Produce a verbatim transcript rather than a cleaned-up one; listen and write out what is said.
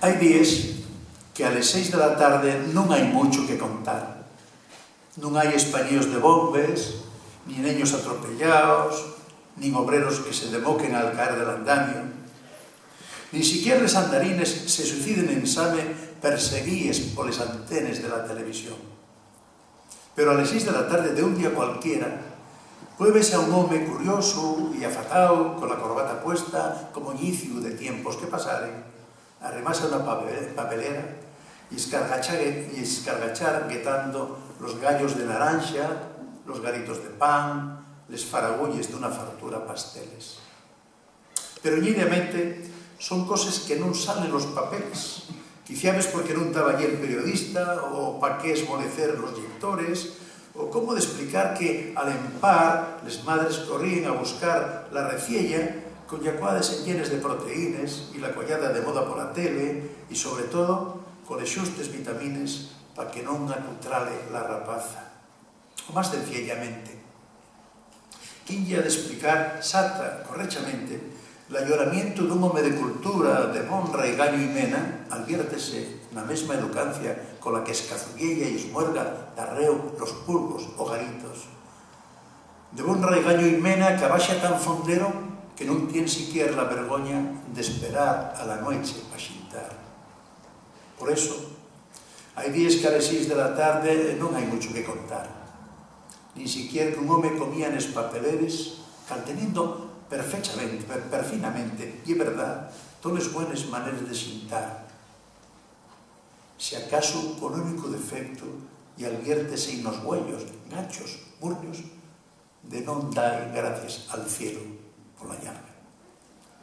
Hai díes que a les seis de la tarde nun hai mucho que contar. Nun hai españíos de bombes, nin neños atropellaos, nin obreros que se demoquen al caer del andamiu. Nin siquier les andarines se suiciden ensame perseguíes poles antenes de la televisión. Pero a les seis de la tarde d'un día cualquiera, puede vese a un home curiosu y afatao, con la corbata puesta, como ñiciu de tiempos que pasaren, arrimase a una pape-, papelera y escargachar, y escargachar guetando los gallos de naranxa, los garitos de pan, les faragulles d'una fartura pasteles. Pero ñeidamente son coses que nun salen los papeles. Quiciabes porque nun taba allí el periodista, o pa qué esmolecer los llectores, o cómo d'esplicar que, al empar, les madres corríen a buscar la reciella con llacuades enllenes de proteínes y la cuayada de moda pola tele, y, sobre todo, coles xustes vitamines pa que non acutrale la rapaza. O más cenciellamente, ¿quién ye ha d'esplicar xata, correchamente, l'alloñamientu d'un home de cultura, de bon raigañu y mena? Alviértese na mesma educancia cola qu'escazuyeya y esmuerga d'arreu los pulgos o garitos. De bon raigañu y mena, qu'abaxa tan fondero que nun tien siquier la vergoña d'esperar a la nueche pa xintar. Por eso, hai díes que a les seis de la tarde non hai mucho que contar. Nin siquier qu'un home comía nes papeleres, calteniendo perfechamente, per-, perfinamente, ye verdá, toles buenes maneres de xintar. Si acaso, col único defecto, y alviértese-y nos güeyos, gachos, murnios, de non dar gracies al cielu pola llarga.